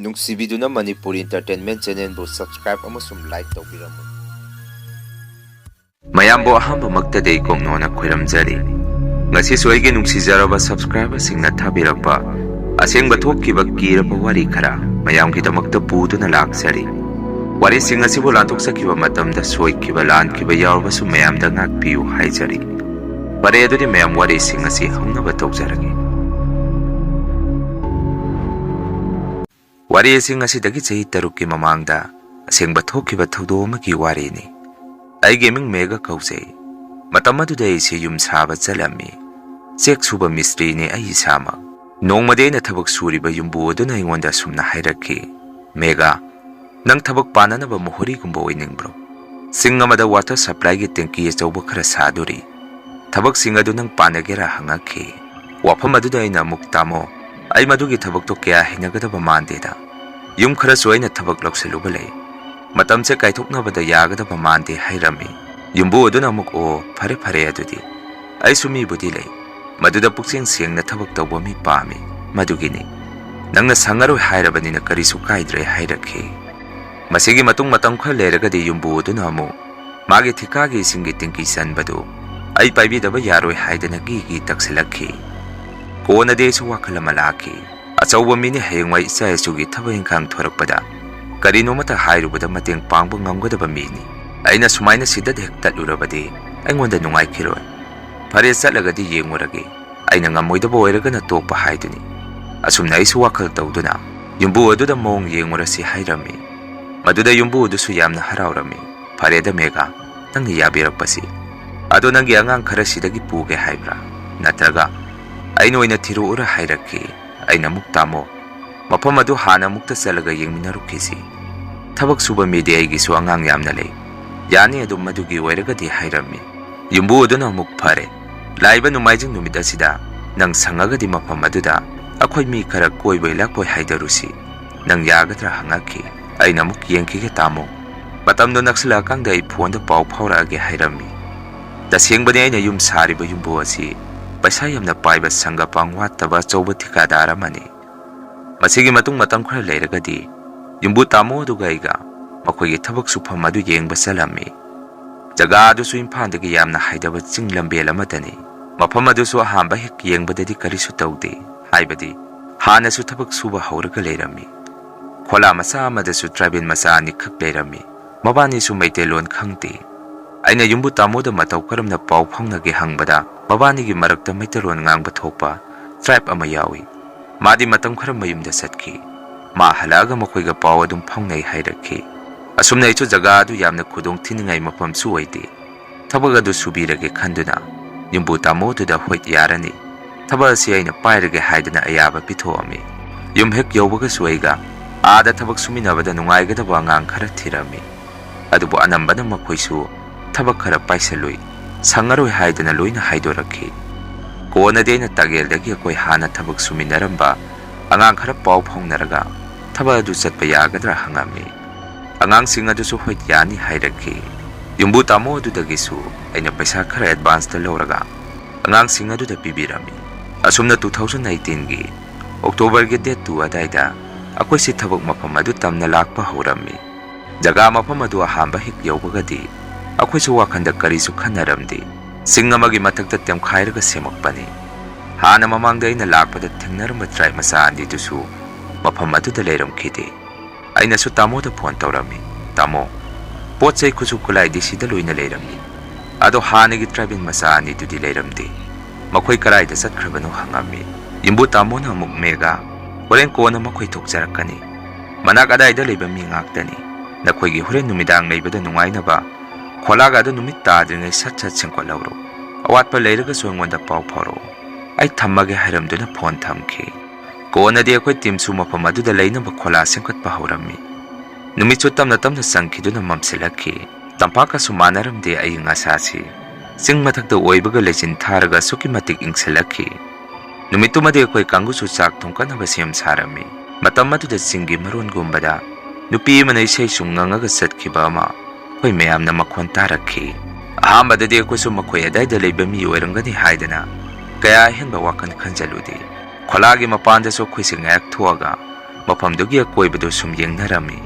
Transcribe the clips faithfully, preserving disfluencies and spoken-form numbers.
ꯅꯨꯡꯁꯤꯕꯤꯗꯨꯅ Manipuri Entertainment Channelꯕꯨ subscribe ꯑꯃꯁꯨꯡ like ꯇꯧꯕꯤꯔꯝꯃꯨ꯫ ꯃꯌꯥꯝꯕꯨ ꯑꯍꯥꯟꯕꯃꯛꯇꯗ ꯑꯩ ꯀꯣꯡꯅꯣꯅ ꯈꯣꯏꯔꯝꯖꯔꯤ꯫ ꯉꯁꯤꯁꯨ ꯑꯩꯒꯤ ꯅꯨꯡꯁꯤꯖꯔꯕ subscriberꯁꯤꯡꯅ ꯊꯥꯕꯤꯔꯛꯄ ꯑꯁꯦꯡꯕ ꯊꯣꯛꯈꯤꯕ ꯀꯤꯔꯕ ꯋꯥꯔꯤ ꯈꯔ ꯃꯌꯥꯝꯒꯤꯗꯃꯛꯇ ꯄꯨꯗꯨꯅ ꯂꯥꯛꯆꯔꯤ꯫ ꯋꯥꯔꯤꯁꯤꯡ ꯑꯁꯤꯕꯨ ꯂꯥꯟꯊꯣꯛꯆꯈꯤꯕ ꯃꯇꯝꯗ ꯁꯣꯏꯈꯤꯕ ꯂꯥꯟꯈꯤꯕ ꯌꯥꯎꯔꯕꯁꯨ ꯃꯌꯥꯝꯗ ꯉꯥꯛꯄꯤꯌꯨ ꯍꯥꯏꯖꯔꯤ꯫ ꯐꯔꯦ, ꯑꯗꯨꯗꯤ ꯃꯌꯥꯝ ꯋꯥꯔꯤꯁꯤꯡ ꯑꯁꯤ ꯍꯧꯅꯕ ꯇꯧꯖꯔꯒꯦ꯫ ꯋꯥꯔꯤ ꯑꯁꯤ ꯉꯁꯤꯗꯒꯤ ꯆꯍꯤ ꯇꯔꯨꯛꯀꯤ ꯃꯃꯥꯡꯗ ꯑꯁꯦꯡꯕ ꯊꯣꯛꯈꯤꯕ ꯊꯧꯗꯣꯛ ꯑꯃꯒꯤ ꯋꯥꯔꯤꯅꯤ꯫ ꯑꯩꯒꯤ ꯃꯤꯡ ꯃꯦꯒ ꯀꯧꯖꯩ꯫ ꯃꯇꯝ ꯑꯗꯨꯗ ꯑꯩꯁꯦ ꯌꯨꯝ ꯁꯥꯕ ꯆꯠꯂꯝꯃꯤ꯫ ꯆꯦꯛ ꯁꯨꯕ ꯃꯤꯁꯇ꯭ꯔꯤꯅꯤ ꯑꯩ ꯏꯁꯥꯃꯛ꯫ ꯅꯣꯡꯃꯗꯤ ꯑꯩꯅ ꯊꯕꯛ ꯁꯨꯔꯤꯕ ꯌꯨꯝꯕꯨ ꯑꯗꯨꯅ ꯑꯩꯉꯣꯟꯗ ꯑꯁꯨꯝꯅ ꯍꯥꯏꯔꯛꯈꯤ, "ꯃꯦꯒꯥ, ꯅꯪ ꯊꯕꯛ ꯄꯥꯅꯅꯕ ꯃꯣꯍꯣꯔꯤꯒꯨꯝꯕ ꯑꯣꯏꯅꯤꯡꯕ꯭ꯔꯣ? ꯆꯤꯡ ꯑꯃꯗ water supplyꯒꯤ ꯇꯦꯡꯀꯤ ꯑꯆꯧꯕ ꯈꯔ ꯁꯥꯗꯣꯔꯤ꯫ ꯊꯕꯛꯁꯤꯡ ꯑꯗꯨ ꯅꯪ ꯄꯥꯅꯒꯦꯔꯥ?" ꯍꯪꯉꯛꯈꯤ꯫ ꯋꯥꯐꯝ ꯑꯗꯨꯗ ꯑꯩꯅ ꯑꯃꯨꯛ, "ꯇꯥꯃꯣ, ꯑꯩ ꯃꯗꯨꯒꯤ ꯊꯕꯛꯇꯣ ꯀꯌꯥ ꯍꯩꯅꯒꯗꯕ ꯃꯥꯟꯗꯦꯗ꯫ ꯌꯨꯝ ꯈꯔꯁꯨ ꯑꯩꯅ ꯊꯕꯛ ꯂꯧꯁꯤꯜꯂꯨꯕ ꯂꯩ꯫ ꯃꯇꯝꯁꯦ ꯀꯥꯏꯊꯣꯛꯅꯕꯗ ꯌꯥꯒꯗꯕ ꯃꯥꯟꯗꯦ" ꯍꯥꯏꯔꯝꯃꯤ꯫ ꯌꯨꯝꯕꯨ ꯑꯗꯨꯅ ꯑꯃꯨꯛ, "ꯑꯣ, ꯐꯔꯦ ꯐꯔꯦ ꯑꯗꯨꯗꯤ꯫ ꯑꯩꯁꯨ ꯃꯤꯕꯨꯗꯤ ꯂꯩ꯫ ꯃꯗꯨꯗ ꯄꯨꯛꯆꯦꯜ ꯁꯦꯡꯅ ꯊꯕꯛ ꯇꯧꯕ ꯃꯤ ꯄꯥꯝꯃꯤ꯫ ꯃꯗꯨꯒꯤꯅꯤ꯫ ꯅꯪꯅ ꯁꯪꯉꯔꯣꯏ ꯍꯥꯏꯔꯕꯅꯤꯅ ꯀꯔꯤꯁꯨ ꯀꯥꯏꯗ꯭ꯔꯦ" ꯍꯥꯏꯔꯛꯈꯤ꯫ ꯃꯁꯤꯒꯤ ꯃꯇꯨꯡ ꯃꯇꯝ ꯈꯔ ꯂꯩꯔꯒꯗꯤ ꯌꯨꯝꯕꯨ ꯑꯗꯨꯅ ꯑꯃꯨꯛ ꯃꯥꯒꯤ ꯊꯤꯀꯥꯒꯤ ꯏꯁꯤꯡꯒꯤ ꯇꯦꯡꯀꯤ ꯆꯟꯕꯗꯨ ꯑꯩ ꯄꯥꯏꯕꯤꯗꯕ ꯌꯥꯔꯣꯏ ꯍꯥꯏꯗꯅ ꯒꯤ ꯒꯤ ꯇꯛꯁꯤꯜꯂꯛꯈꯤ꯫ ꯀꯣꯟꯅꯗꯤ ꯑꯩꯁꯨ ꯋꯥꯈꯜ ꯑꯃ ꯂꯥꯛꯈꯤ꯫ ꯑꯆꯧꯕ ꯃꯤꯅꯤ, ꯍꯌꯦꯡꯋꯥꯏ ꯏꯆꯥ ꯏꯁꯨꯒꯤ ꯊꯕꯛ ꯏꯪꯈꯥꯡ ꯊꯣꯔꯛꯄꯗ ꯀꯔꯤꯅꯣꯃꯇ ꯍꯥꯏꯔꯨꯕꯗ ꯃꯇꯦꯡ ꯄꯥꯡꯕ ꯉꯝꯒꯗꯕ ꯃꯤꯅꯤ꯫ ꯑꯩꯅ ꯁꯨꯃꯥꯏꯅ ꯁꯤꯗꯠ ꯍꯦꯛ ꯇꯠꯂꯨꯔꯕꯗꯤ ꯑꯩꯉꯣꯟꯗ ꯅꯨꯡꯉꯥꯏꯈꯤꯔꯣꯏ꯫ ꯐꯔꯦ, ꯆꯠꯂꯒꯗꯤ ꯌꯦꯡꯉꯨꯔꯒꯦ꯫ ꯑꯩꯅ ꯉꯝꯃꯣꯏꯗꯕ ꯑꯣꯏꯔꯒꯅ ꯇꯣꯛꯄ ꯍꯥꯏꯗꯨꯅꯤ꯫ ꯑꯁꯨꯝꯅ ꯑꯩꯁꯨ ꯋꯥꯈꯜ ꯇꯧꯗꯨꯅ ꯌꯨꯝꯕꯨ ꯑꯗꯨꯗ ꯃꯑꯣꯡ ꯌꯦꯡꯉꯨꯔꯁꯤ ꯍꯥꯏꯔꯝꯃꯤ꯫ ꯃꯗꯨꯗ ꯌꯨꯝꯕꯨ ꯑꯗꯨꯁꯨ ꯌꯥꯝꯅ ꯍꯔꯥꯎꯔꯝꯃꯤ꯫ "ꯐꯔꯦꯗ ꯃꯦꯒꯥ, ꯅꯪꯅ ꯌꯥꯕꯤꯔꯛꯄꯁꯤ꯫ ꯑꯗꯣ ꯅꯪꯒꯤ ꯑꯉꯥꯡ ꯈꯔ ꯁꯤꯗꯒꯤ ꯄꯨꯒꯦ ꯍꯥꯏꯕ꯭ꯔꯥ? ꯅꯠꯇ꯭ꯔꯒ ꯑꯩꯅ ꯑꯣꯏꯅ ꯊꯤꯔꯛꯎꯔꯥ?" ꯍꯥꯏꯔꯛꯈꯤ꯫ ꯑꯩꯅ ꯑꯃꯨꯛ, "ꯇꯥꯃꯣ, ꯃꯐꯝ ꯑꯗꯨ ꯍꯥꯟꯅ ꯑꯃꯨꯛꯇ ꯆꯠꯂꯒ ꯌꯦꯡꯃꯤꯟꯅꯔꯨꯈꯤꯁꯤ꯫ ꯊꯕꯛ ꯁꯨꯕ ꯃꯤꯗꯤ ꯑꯩꯒꯤꯁꯨ ꯑꯉꯥꯡ ꯌꯥꯝꯅ ꯂꯩ꯫ ꯌꯥꯅꯤ ꯑꯗꯨꯝ ꯃꯗꯨꯒꯤ ꯑꯣꯏꯔꯒꯗꯤ" ꯍꯥꯏꯔꯝꯃꯤ꯫ ꯌꯨꯝꯕꯨ ꯑꯗꯨꯅ ꯑꯃꯨꯛ, "ꯐꯔꯦ, ꯂꯥꯛꯏꯕ ꯅꯣꯡꯃꯥꯏꯖꯤꯡ ꯅꯨꯃꯤꯠ ꯑꯁꯤꯗ ꯅꯪ ꯁꯪꯉꯒꯗꯤ ꯃꯐꯝ ꯑꯗꯨꯗ ꯑꯩꯈꯣꯏ ꯃꯤ ꯈꯔ ꯀꯣꯏꯕꯣꯏ ꯂꯥꯛꯄꯣꯏ ꯍꯥꯏꯗꯔꯨꯁꯤ꯫ ꯅꯪ ꯌꯥꯒꯗ꯭ꯔꯥ?" ꯍꯪꯉꯛꯈꯤ꯫ ꯑꯩꯅ ꯑꯃꯨꯛ, "ꯌꯦꯡꯈꯤꯒꯦ ꯇꯥꯃꯣ꯫ ꯃꯇꯝꯗꯣ ꯅꯛꯁꯤꯜꯂꯛꯑꯀꯥꯟꯗ ꯑꯩ ꯐꯣꯟꯗ ꯄꯥꯎ ꯐꯥꯎꯔꯛꯑꯒꯦ" ꯍꯥꯏꯔꯝꯃꯤ꯫ ꯇꯁꯦꯡꯕꯅꯤ, ꯑꯩꯅ ꯌꯨꯝ ꯁꯥꯔꯤꯕ ꯌꯨꯝꯕꯨ ꯑꯁꯤ ꯄꯩꯁꯥ ꯌꯥꯝꯅ ꯄꯥꯏꯕ, ꯁꯪꯒ ꯄꯥꯡ ꯋꯥꯠꯇꯕ ꯑꯆꯧꯕ ꯊꯤꯀꯥꯗꯥꯔ ꯑꯃꯅꯤ꯫ ꯃꯁꯤꯒꯤ ꯃꯇꯨꯡ ꯃꯇꯝ ꯈꯔ ꯂꯩꯔꯒꯗꯤ ꯌꯨꯝꯕꯨ ꯇꯥꯃꯣ ꯑꯗꯨꯒ ꯑꯩꯒ ꯃꯈꯣꯏꯒꯤ ꯊꯕꯛ ꯁꯨꯐꯝ ꯑꯗꯨ ꯌꯦꯡꯕ ꯆꯠꯂꯝꯃꯤ꯫ ꯖꯒꯥ ꯑꯗꯨꯁꯨ ꯏꯝꯐꯥꯜꯗꯒꯤ ꯌꯥꯝꯅ ꯍꯥꯏꯗꯕ ꯆꯤꯡ ꯂꯝꯕꯦꯜ ꯑꯃꯗꯅꯤ꯫ ꯃꯐꯝ ꯑꯗꯨꯁꯨ ꯑꯍꯥꯟꯕ ꯍꯦꯛ ꯌꯦꯡꯕꯗꯗꯤ ꯀꯔꯤꯁꯨ ꯇꯧꯗꯦ, ꯍꯥꯏꯕꯗꯤ ꯍꯥꯟꯅꯁꯨ ꯊꯕꯛ ꯁꯨꯕ ꯍꯧꯔꯒ ꯂꯩꯔꯝꯃꯤ꯫ ꯈꯣꯂꯥ ꯃꯆꯥ ꯑꯃꯗꯁꯨ ꯇ꯭ꯔꯥꯏꯕꯦꯜ ꯃꯆꯥ ꯑꯅꯤꯈꯛ ꯂꯩꯔꯝꯃꯤ꯫ ꯃꯕꯥꯅꯤꯁꯨ ꯃꯩꯇꯩꯂꯣꯟ ꯈꯪꯗꯦ꯫ ꯑꯩꯅ ꯌꯨꯝꯕꯨ ꯇꯥꯃꯣꯗ ꯃꯇꯧ ꯀꯔꯝꯅ ꯄꯥꯎ ꯐꯥꯎꯅꯒꯦ ꯍꯪꯕꯗ, ꯃꯕꯥꯅꯤꯒꯤ ꯃꯔꯛꯇ ꯃꯩꯇꯩꯂꯣꯟ ꯉꯥꯡꯕ ꯊꯣꯛꯄ ꯇ꯭ꯔꯥꯏꯕ ꯑꯃ ꯌꯥꯎꯏ꯫ ꯃꯥꯗꯤ ꯃꯇꯝ ꯈꯔ ꯃꯌꯨꯝꯗ ꯆꯠꯈꯤ꯫ ꯃꯥ ꯍꯜꯂꯛꯑꯒ ꯃꯈꯣꯏꯒ ꯄꯥꯎ ꯑꯗꯨꯝ ꯐꯥꯎꯅꯩ ꯍꯥꯏꯔꯛꯈꯤ꯫ ꯑꯁꯨꯝꯅ ꯑꯩꯁꯨ ꯖꯒꯥ ꯑꯗꯨ ꯌꯥꯝꯅ ꯈꯨꯗꯣꯡ ꯊꯤꯅꯤꯡꯉꯥꯏ ꯃꯐꯝꯁꯨ ꯑꯣꯏꯗꯦ꯫ ꯊꯕꯛ ꯑꯗꯨ ꯁꯨꯕꯤꯔꯒꯦ ꯈꯟꯗꯨꯅ ꯌꯨꯝꯕꯨ ꯇꯥꯃꯣꯗꯨꯗ "ꯍꯣꯏ, ꯌꯥꯔꯅꯤ, ꯊꯕꯛ ꯑꯁꯤ ꯑꯩꯅ ꯄꯥꯏꯔꯒꯦ" ꯍꯥꯏꯗꯨꯅ ꯑꯌꯥꯕ ꯄꯤꯊꯣꯛꯑꯝꯃꯤ꯫ ꯌꯨꯝ ꯍꯦꯛ ꯌꯧꯕꯒꯁꯨ ꯑꯩꯒ ꯑꯥꯗ ꯊꯕꯛ ꯁꯨꯃꯤꯟꯅꯕꯗ ꯅꯨꯡꯉꯥꯏꯒꯗꯕ ꯑꯉꯥꯡ ꯈꯔ ꯊꯤꯔꯝꯃꯤ꯫ ꯑꯗꯨꯕꯨ ꯑꯅꯝꯕꯅ ꯃꯈꯣꯏꯁꯨ ꯊꯕꯛ ꯈꯔ ꯄꯥꯏꯁꯜꯂꯨꯏ, ꯁꯪꯉꯔꯣꯏ ꯍꯥꯏꯗꯅ ꯂꯣꯏꯅ ꯍꯥꯏꯗꯣꯔꯛꯈꯤ꯫ ꯀꯣꯟꯅꯗꯤ ꯑꯩꯅ ꯇꯥꯒꯦꯜꯗꯒꯤ ꯑꯩꯈꯣꯏ ꯍꯥꯟꯅ ꯊꯕꯛ ꯁꯨꯃꯤꯟꯅꯔꯝꯕ ꯑꯉꯥꯡ ꯈꯔ ꯄꯥꯎ ꯐꯥꯎꯅꯔꯒ ꯊꯕꯛ ꯑꯗꯨ ꯆꯠꯄ ꯌꯥꯒꯗ꯭ꯔꯥ ꯍꯪꯉꯝꯃꯤ꯫ ꯑꯉꯥꯡꯁꯤꯡ ꯑꯗꯨꯁꯨ "ꯍꯣꯏ, ꯌꯥꯅꯤ" ꯍꯥꯏꯔꯛꯈꯤ꯫ ꯌꯨꯝꯕꯨ ꯇꯥꯃꯣ ꯑꯗꯨꯗꯒꯤꯁꯨ ꯑꯩꯅ ꯄꯩꯁꯥ ꯈꯔ ꯑꯦꯗꯚꯥꯟꯁꯇ ꯂꯧꯔꯒ ꯑꯉꯥꯡꯁꯤꯡ ꯑꯗꯨꯗ ꯄꯤꯕꯤꯔꯝꯃꯤ꯫ ꯑꯁꯨꯝꯅ two thousand eighteenꯒꯤ Octoberꯒꯤ date two ꯑꯗꯥꯏꯗ ꯑꯩꯈꯣꯏꯁꯤ ꯊꯕꯛ ꯃꯐꯝ ꯑꯗꯨ ꯇꯝꯅ ꯂꯥꯛꯄ ꯍꯧꯔꯝꯃꯤ꯫ ꯖꯒꯥ ꯃꯐꯝ ꯑꯗꯨ ꯑꯍꯥꯟꯕ ꯍꯦꯛ ꯌꯧꯕꯒꯗꯤ ꯑꯩꯈꯣꯏꯁꯨ ꯋꯥꯈꯟꯗ ꯀꯔꯤꯁꯨ ꯈꯟꯅꯔꯝꯗꯦ꯫ ꯆꯤꯡ ꯑꯃꯒꯤ ꯃꯊꯛꯇ ꯇꯦꯝꯈꯥꯏꯔꯒ ꯁꯦꯝꯃꯛꯄꯅꯤ꯫ ꯍꯥꯟꯅ ꯃꯃꯥꯡꯗ ꯑꯩꯅ ꯂꯥꯛꯄꯗ ꯊꯦꯡꯅꯔꯝꯕ ꯇ꯭ꯔꯥꯏꯕ ꯃꯆꯥ ꯑꯅꯤꯗꯨꯁꯨ ꯃꯐꯝ ꯑꯗꯨꯗ ꯂꯩꯔꯝꯈꯤꯗꯦ꯫ ꯑꯩꯅꯁꯨ ꯇꯥꯃꯣꯗ ꯐꯣꯟ ꯇꯧꯔꯝꯃꯤ꯫ "ꯇꯥꯃꯣ, ꯄꯣꯠ ꯆꯩ ꯈꯨꯠꯁꯨ ꯈꯨꯠꯂꯥꯏꯗꯤ ꯁꯤꯗ ꯂꯣꯏꯅ ꯂꯩꯔꯝꯃꯤ, ꯑꯗꯣ ꯍꯥꯟꯅꯒꯤ ꯇ꯭ꯔꯥꯏꯕꯦꯜ ꯃꯆꯥ ꯑꯅꯤꯗꯨꯗꯤ ꯂꯩꯔꯝꯗꯦ꯫ ꯃꯈꯣꯏ ꯀꯗꯥꯏꯗ ꯆꯠꯈ꯭ꯔꯕꯅꯣ?" ꯍꯪꯉꯝꯃꯤ꯫ ꯌꯨꯝꯕꯨ ꯇꯥꯃꯣꯅ ꯑꯃꯨꯛ, "ꯃꯦꯒꯥ, ꯍꯣꯔꯦꯟ ꯀꯣꯟꯅ ꯃꯈꯣꯏ ꯊꯣꯛꯆꯔꯛꯀꯅꯤ꯫ ꯃꯅꯥꯛ ꯑꯗꯥꯏꯗ ꯂꯩꯕ ꯃꯤ ꯉꯥꯛꯇꯅꯤ꯫ ꯅꯈꯣꯏꯒꯤ ꯍꯣꯔꯦꯟ ꯅꯨꯃꯤꯗꯥꯡ ꯂꯩꯕꯗ ꯅꯨꯡꯉꯥꯏꯅꯕ ꯈꯣꯂꯥꯒ ꯑꯗꯨ ꯅꯨꯃꯤꯠ ꯇꯥꯗ꯭ꯔꯤꯉꯩ ꯁꯠ ꯁꯠ ꯁꯦꯡꯒꯠꯍꯧꯔꯣ꯫ ꯑꯋꯥꯠꯄ ꯂꯩꯔꯒꯁꯨ ꯑꯩꯉꯣꯟꯗ ꯄꯥꯎ ꯐꯥꯎꯔꯛꯑꯣ꯫ ꯑꯩ ꯊꯝꯃꯒꯦ" ꯍꯥꯏꯔꯝꯗꯨꯅ ꯐꯣꯟ ꯊꯝꯈꯤ꯫ ꯀꯣꯟꯅꯗꯤ ꯑꯩꯈꯣꯏ ꯇꯤꯝꯁꯨ ꯃꯐꯝ ꯑꯗꯨꯗ ꯂꯩꯅꯕ ꯈꯣꯂꯥ ꯁꯦꯝꯒꯠꯄ ꯍꯧꯔꯝꯃꯤ꯫ ꯅꯨꯃꯤꯠꯁꯨ ꯇꯞꯅ ꯇꯞꯅ ꯆꯪꯈꯤꯗꯨꯅ ꯃꯝꯁꯤꯜꯂꯛꯈꯤ꯫ ꯇꯝꯄꯥꯛꯀꯁꯨ ꯃꯥꯟꯅꯔꯝꯗꯦ ꯑꯏꯪ ꯑꯁꯥꯁꯤ꯫ ꯆꯤꯡ ꯃꯊꯛꯇ ꯑꯣꯏꯕꯒ ꯂꯩꯆꯤꯟ ꯊꯥꯔꯒ ꯑꯁꯨꯛꯀꯤ ꯃꯇꯤꯛ ꯏꯪꯁꯤꯜꯂꯛꯈꯤ꯫ ꯅꯨꯃꯤꯠꯇꯨꯃꯗꯤ ꯑꯩꯈꯣꯏ ꯀꯥꯡꯕꯨꯁꯨ ꯆꯥꯛ ꯊꯣꯡꯒꯠꯅꯕ ꯁꯦꯝ ꯁꯥꯔꯝꯃꯤ꯫ ꯃꯇꯝ ꯑꯗꯨꯗ ꯆꯤꯡꯒꯤ ꯃꯔꯣꯟꯒꯨꯝꯕꯗ ꯅꯨꯄꯤ ꯑꯃꯅ ꯏꯁꯩ ꯁꯨꯝ ꯉꯪꯉꯒ ꯆꯠꯈꯤꯕ ꯑꯃ ꯑꯩꯈꯣꯏ ꯃꯌꯥꯝꯅ ꯃꯈꯣꯟ ꯇꯥꯔꯛꯈꯤ꯫ ꯑꯍꯥꯟꯕꯗꯗꯤ ꯑꯩꯈꯣꯏꯁꯨ ꯃꯈꯣꯏ ꯑꯗꯥꯏꯗ ꯂꯩꯕ ꯃꯤ ꯑꯣꯏꯔꯝꯒꯅꯤ ꯍꯥꯏꯗꯅ ꯀꯌꯥ ꯑꯍꯦꯟꯕ ꯋꯥꯈꯜ ꯈꯟꯖꯜꯂꯨꯗꯦ꯫ ꯈꯣꯂꯥꯒꯤ ꯃꯄꯥꯟꯗꯁꯨ ꯑꯩꯈꯣꯏꯁꯦ ꯉꯥꯏꯍꯥꯛ ꯊꯣꯛꯑꯒ ꯃꯐꯝꯗꯨꯒꯤ ꯑꯀꯣꯏꯕꯗꯨ ꯁꯨꯝ ꯌꯦꯡꯅꯔꯝꯃꯤ꯫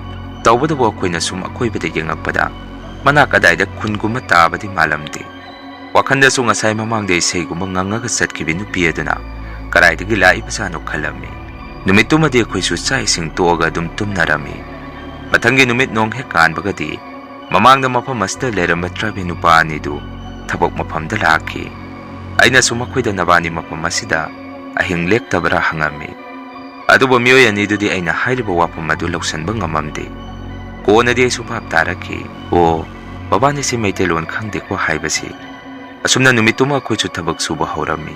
ꯇꯧꯕꯇꯕꯨ ꯑꯩꯈꯣꯏꯅ ꯁꯨꯝ ꯑꯀꯣꯏꯕꯗ ꯌꯦꯡꯉꯛꯄꯗ ꯃꯅꯥꯛ ꯀꯗꯥꯏꯗ ꯈꯨꯟꯒꯨꯝꯕ ꯇꯥꯕꯗꯤ ꯃꯥꯜꯂꯝꯗꯦ꯫ ꯋꯥꯈꯜꯗꯁꯨ ꯉꯁꯥꯏ ꯃꯃꯥꯡꯗ ꯏꯁꯩꯒꯨꯝꯕ ꯉꯪꯉꯒ ꯆꯠꯈꯤꯕꯤ ꯅꯨꯄꯤ ꯑꯗꯨꯅ ꯀꯗꯥꯏꯗꯒꯤ ꯂꯥꯛꯏꯕꯖꯥꯠꯅꯣ ꯈꯜꯂꯝꯃꯤ꯫ ꯅꯨꯃꯤꯠꯇꯨꯃꯗꯤ ꯑꯩꯈꯣꯏꯁꯨ ꯆꯥꯛ ꯏꯁꯤꯡ ꯇꯣꯛꯑꯒ ꯑꯗꯨꯝ ꯇꯨꯝꯅꯔꯝꯃꯤ꯫ ꯃꯊꯪꯒꯤ ꯅꯨꯃꯤꯠ ꯅꯣꯡ ꯍꯦꯛ ꯀꯥꯟꯕꯒꯗꯤ ꯃꯃꯥꯡꯗ ꯃꯐꯝ ꯑꯁꯤꯗ ꯂꯩꯔꯝꯕ ꯇ꯭ꯔꯥꯏꯕꯦꯜ ꯅꯨꯄꯥ ꯑꯅꯤꯗꯨ ꯊꯕꯛ ꯃꯐꯝꯗ ꯂꯥꯛꯈꯤ꯫ ꯑꯩꯅꯁꯨ ꯃꯈꯣꯏꯗ ꯅꯕꯥꯅꯤ ꯃꯐꯝ ꯑꯁꯤꯗ ꯑꯍꯤꯡ ꯂꯦꯛꯇꯕ꯭ꯔꯥ ꯍꯪꯉꯝꯃꯤ꯫ ꯑꯗꯨꯕꯨ ꯃꯤꯑꯣꯏ ꯑꯅꯤꯗꯨꯗꯤ ꯑꯩꯅ ꯍꯥꯏꯔꯤꯕ ꯋꯥꯐꯝ ꯑꯗꯨ ꯂꯧꯁꯤꯟꯕ ꯉꯝꯃꯝꯗꯦ꯫ ꯀꯣꯟꯅꯗꯤ ꯑꯩꯁꯨ ꯚꯥꯞ ꯇꯥꯔꯛꯈꯤ꯫ ꯑꯣ, ꯃꯕꯥꯅꯤꯁꯤ ꯃꯩꯇꯩꯂꯣꯟ ꯈꯪꯗꯦꯀꯣ ꯍꯥꯏꯕꯁꯤ꯫ ꯑꯁꯨꯝꯅ ꯅꯨꯃꯤꯠꯇꯨꯃ ꯑꯩꯈꯣꯏꯁꯨ ꯊꯕꯛ ꯁꯨꯕ ꯍꯧꯔꯝꯃꯤ꯫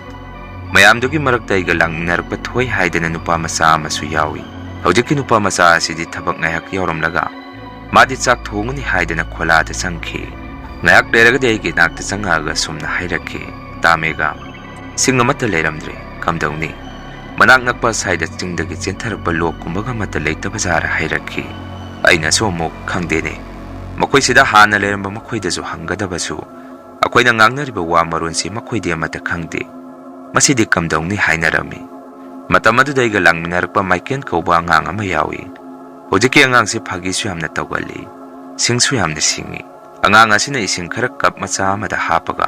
ꯃꯌꯥꯝꯗꯨꯒꯤ ꯃꯔꯛꯇ ꯑꯩꯒ ꯂꯥꯛꯃꯤꯟꯅꯔꯛꯄ ꯊꯣꯏ ꯍꯥꯏꯗꯅ ꯅꯨꯄꯥ ꯃꯆꯥ ꯑꯃꯁꯨ ꯌꯥꯎꯏ꯫ ꯍꯧꯖꯤꯛꯀꯤ ꯅꯨꯄꯥ ꯃꯆꯥ ꯑꯁꯤꯗꯤ ꯊꯕꯛ ꯉꯥꯏꯍꯥꯛ ꯌꯥꯎꯔꯝꯂꯒ ꯃꯥꯗꯤ ꯆꯥꯛ ꯊꯣꯡꯒꯅꯤ ꯍꯥꯏꯗꯅ ꯈꯣꯂꯥꯗ ꯆꯪꯈꯤ꯫ ꯉꯥꯏꯍꯥꯛ ꯂꯩꯔꯒꯗꯤ ꯑꯩꯒꯤ ꯅꯥꯛꯇ ꯆꯪꯉꯛꯑꯒ ꯁꯨꯝꯅ ꯍꯥꯏꯔꯛꯈꯤ, "ꯇꯥꯃꯦꯒ, ꯁꯤꯡ ꯑꯃꯠꯇ ꯂꯩꯔꯝꯗ꯭ꯔꯦ, ꯀꯝꯗꯧꯅꯤ? ꯃꯅꯥꯛ ꯅꯛꯄ ꯁ꯭ꯋꯥꯏꯗ ꯆꯤꯡꯗꯒꯤ ꯆꯦꯟꯊꯔꯛꯄ ꯂꯣꯛꯀꯨꯝꯕꯒ ꯑꯃꯠꯇ ꯂꯩꯇꯕ ꯖꯥꯔ?" ꯍꯥꯏꯔꯛꯈꯤ꯫ ꯑꯩꯅꯁꯨ ꯑꯃꯨꯛ, "ꯈꯪꯗꯦꯅꯦ, ꯃꯈꯣꯏꯁꯤꯗ ꯍꯥꯟꯅ ꯂꯩꯔꯝꯕ ꯃꯈꯣꯏꯗꯁꯨ ꯍꯪꯒꯗꯕꯁꯨ ꯑꯩꯈꯣꯏꯅ ꯉꯥꯡꯅꯔꯤꯕ ꯋꯥ ꯃꯔꯣꯟꯁꯤ ꯃꯈꯣꯏꯗꯤ ꯑꯃꯠꯇ ꯈꯪꯗꯦ꯫ ꯃꯁꯤꯗꯤ ꯀꯝꯗꯧꯅꯤ?" ꯍꯥꯏꯅꯔꯝꯃꯤ꯫ ꯃꯇꯝ ꯑꯗꯨꯗ ꯑꯩꯒ ꯂꯥꯡꯃꯤꯟꯅꯔꯛꯄ ꯃꯥꯏꯀꯦꯜ ꯀꯧꯕ ꯑꯉꯥꯡ ꯑꯃ ꯌꯥꯎꯏ꯫ ꯍꯧꯖꯤꯛꯀꯤ ꯑꯉꯥꯡꯁꯤ ꯐꯥꯒꯤꯁꯨ ꯌꯥꯝꯅ ꯇꯧꯒꯜꯂꯤ, ꯁꯤꯡꯁꯨ ꯌꯥꯝꯅ ꯁꯤꯡꯏ꯫ ꯑꯉꯥꯡ ꯑꯁꯤꯅ ꯏꯁꯤꯡ ꯈꯔ ꯀꯞ ꯃꯆꯥ ꯑꯃꯗ ꯍꯥꯞꯄꯒ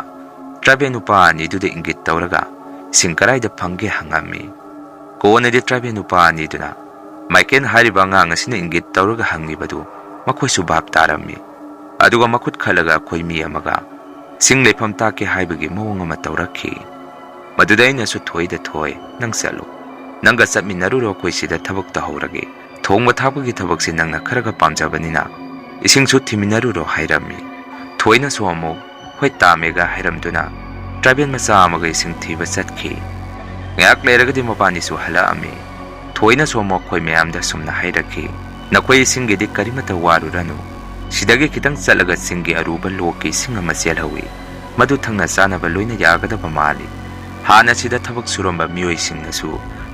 ꯇ꯭ꯔꯥꯏꯕꯦꯜ ꯅꯨꯄꯥ ꯑꯅꯤꯗꯨꯗ ꯏꯪꯒꯤꯠ ꯇꯧꯔꯒ, "ꯏꯁꯤꯡ ꯀꯗꯥꯏꯗ ꯐꯪꯒꯦ?" ꯍꯪꯉꯝꯃꯤ꯫ ꯀꯣꯟꯅꯗꯤ ꯇ꯭ꯔꯥꯏꯕꯦꯜ ꯅꯨꯄꯥ ꯑꯅꯤꯗꯨꯅ ꯃꯥꯏꯀꯦꯜ ꯍꯥꯏꯔꯤꯕ ꯑꯉꯥꯡ ꯑꯁꯤꯅ ꯏꯪꯒꯤꯠ ꯇꯧꯔꯒ ꯍꯪꯉꯤꯕꯗꯨ ꯃꯈꯣꯏꯁꯨ ꯚꯥꯞ ꯇꯥꯔꯝꯃꯤ꯫ ꯑꯗꯨꯒ ꯃꯈꯨꯠ ꯈꯠꯂꯒ ꯑꯩꯈꯣꯏ ꯃꯤ ꯑꯃꯒ ꯁꯤꯡ ꯂꯩꯐꯝ ꯇꯥꯛꯀꯦ ꯍꯥꯏꯕꯒꯤ ꯃꯑꯣꯡ ꯑꯃ ꯇꯧꯔꯛꯈꯤ꯫ ꯃꯗꯨꯗ ꯑꯩꯅꯁꯨ ꯊꯣꯏꯗ, "ꯊꯣꯏ, ꯅꯪ ꯆꯠꯂꯨ꯫ ꯅꯪꯒ ꯆꯠꯃꯤꯟꯅꯔꯨꯔꯣ, ꯑꯩꯈꯣꯏ ꯁꯤꯗ ꯊꯕꯛ ꯇꯧꯍꯧꯔꯒꯦ꯫ ꯊꯣꯡꯕ ꯊꯥꯛꯄꯒꯤ ꯊꯕꯛꯁꯤ ꯅꯪꯅ ꯈꯔꯒ ꯄꯥꯝꯖꯕꯅꯤꯅ ꯏꯁꯤꯡꯁꯨ ꯊꯤꯃꯤꯟꯅꯔꯨꯔꯣ" ꯍꯥꯏꯔꯝꯃꯤ꯫ ꯊꯣꯏꯅꯁꯨ ꯑꯃꯨꯛ, "ꯍꯣꯏ ꯇꯥꯃꯦꯒ" ꯍꯥꯏꯔꯝꯗꯨꯅ ꯇ꯭ꯔꯥꯏꯕꯦꯜ ꯃꯆꯥ ꯑꯃꯒ ꯏꯁꯤꯡ ꯊꯤꯕ ꯆꯠꯈꯤ꯫ ꯉꯥꯏꯍꯥꯛ ꯂꯩꯔꯒꯗꯤ ꯃꯕꯥꯅꯤꯁꯨ ꯍꯜꯂꯛꯑꯝꯃꯤ꯫ ꯊꯣꯏꯅꯁꯨ ꯑꯃꯨꯛ ꯑꯩꯈꯣꯏ ꯃꯌꯥꯝꯗ ꯁꯨꯝꯅ ꯍꯥꯏꯔꯛꯈꯤ, "ꯅꯈꯣꯏ ꯏꯁꯤꯡꯒꯤꯗꯤ ꯀꯔꯤꯃꯠꯇ ꯋꯥꯔꯨꯔꯅꯨ꯫ ꯁꯤꯗꯒꯤ ꯈꯤꯇꯪ ꯆꯠꯂꯒ ꯆꯤꯡꯒꯤ ꯑꯔꯨꯕ ꯂꯣꯛꯀꯤ ꯏꯁꯤꯡ ꯑꯃ ꯆꯦꯜꯍꯧꯏ꯫ ꯃꯗꯨ ꯊꯛꯅ ꯆꯥꯅꯕ ꯂꯣꯏꯅ ꯌꯥꯒꯗꯕ ꯃꯥꯜꯂꯤ꯫ ꯍꯥꯟꯅ ꯁꯤꯗ ꯊꯕꯛ ꯁꯨꯔꯝꯕ ꯃꯤꯑꯣꯏꯁꯤꯡꯅꯁꯨ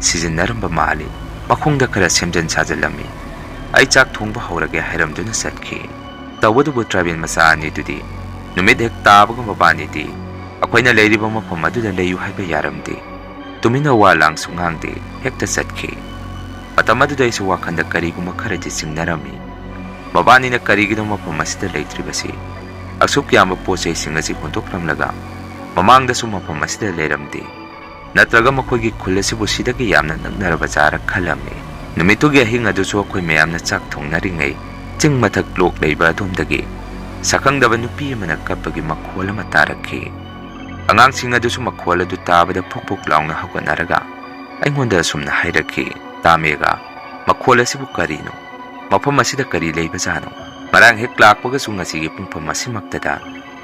ꯁꯤꯖꯤꯟꯅꯔꯝꯕ ꯃꯥꯜꯂꯤ꯫ ꯃꯈꯣꯡꯗ ꯈꯔ ꯁꯦꯝꯖꯤꯟ ꯁꯥꯖꯤꯜꯂꯝꯃꯤ꯫ ꯑꯩ ꯆꯥꯛ ꯊꯣꯡꯕ ꯍꯧꯔꯒꯦ" ꯍꯥꯏꯔꯝꯗꯨꯅ ꯆꯠꯈꯤ꯫ ꯇꯧꯕꯇꯕꯨ ꯇ꯭ꯔꯥꯏꯕꯦꯜ ꯃꯆꯥ ꯑꯅꯤꯗꯨꯗꯤ ꯅꯨꯃꯤꯠ ꯍꯦꯛ ꯇꯥꯕꯒ ꯃꯕꯥꯅꯤꯗꯤ ꯑꯩꯈꯣꯏꯅ ꯂꯩꯔꯤꯕ ꯃꯐꯝ ꯑꯗꯨꯗ ꯂꯩꯌꯨ ꯍꯥꯏꯕ ꯌꯥꯔꯝꯗꯦ꯫ ꯇꯨꯃꯤꯟꯅ ꯋꯥ ꯂꯥꯡꯁꯨ ꯉꯥꯡꯗꯦ, ꯍꯦꯛꯇ ꯆꯠꯈꯤ꯫ ꯃꯇꯝ ꯑꯗꯨꯗ ꯑꯩꯁꯨ ꯋꯥꯈꯜꯗ ꯀꯔꯤꯒꯨꯝꯕ ꯈꯔꯗꯤ ꯆꯤꯡꯅꯔꯝꯃꯤ꯫ ꯃꯕꯥꯅꯤꯅ ꯀꯔꯤꯒꯤꯅꯣ ꯃꯐꯝ ꯑꯁꯤꯗ ꯂꯩꯇ꯭ꯔꯤꯕꯁꯤ? ꯑꯁꯨꯛ ꯌꯥꯝꯕ ꯄꯣꯠ ꯆꯩꯁꯤꯡ ꯑꯁꯤ ꯍꯨꯟꯗꯣꯛꯂꯝꯂꯒ ꯃꯃꯥꯡꯗꯁꯨ ꯃꯐꯝ ꯑꯁꯤꯗ ꯂꯩꯔꯝꯗꯦ꯫ ꯅꯠꯇ꯭ꯔꯒ ꯃꯈꯣꯏꯒꯤ ꯈꯨꯜ ꯑꯁꯤꯕꯨ ꯁꯤꯗꯒꯤ ꯌꯥꯝꯅ ꯅꯛꯅꯔꯕ ꯖꯥꯔ ꯈꯜꯂꯝꯃꯤ꯫ ꯅꯨꯃꯤꯠꯇꯨꯒꯤ ꯑꯍꯤꯡ ꯑꯗꯨꯁꯨ ꯑꯩꯈꯣꯏ ꯃꯌꯥꯝꯅ ꯆꯥꯛ ꯊꯣꯡꯅꯔꯤꯉꯩ ꯆꯤꯡ ꯃꯊꯛ ꯂꯣꯛ ꯂꯩꯕ ꯑꯗꯣꯝꯗꯒꯤ ꯁꯛꯈꯪꯗꯕ ꯅꯨꯄꯤ ꯑꯃꯅ ꯀꯞꯄꯒꯤ ꯃꯈꯣꯜ ꯑꯃ ꯇꯥꯔꯛꯈꯤ꯫ ꯑꯉꯥꯡꯁꯤꯡ ꯑꯗꯨꯁꯨ ꯃꯈꯣꯜ ꯑꯗꯨ ꯇꯥꯕꯗ ꯐꯨꯛ ꯐꯨꯛ ꯂꯥꯎꯅ ꯍꯧꯒꯠꯅꯔꯒ ꯑꯩꯉꯣꯟꯗ ꯑꯁꯨꯝꯅ ꯍꯥꯏꯔꯛꯈꯤ, "ꯇꯥꯃꯦꯒ, ꯃꯈꯣꯜ ꯑꯁꯤꯕꯨ ꯀꯔꯤꯅꯣ? ꯃꯐꯝ ꯑꯁꯤꯗ ꯀꯔꯤ ꯂꯩꯕꯖꯥꯠꯅꯣ? ꯉꯔꯥꯡ ꯍꯦꯛ ꯂꯥꯛꯄꯒꯁꯨ ꯉꯁꯤꯒꯤ ꯄꯨꯡꯐꯝ ꯑꯁꯤꯃꯛꯇꯗ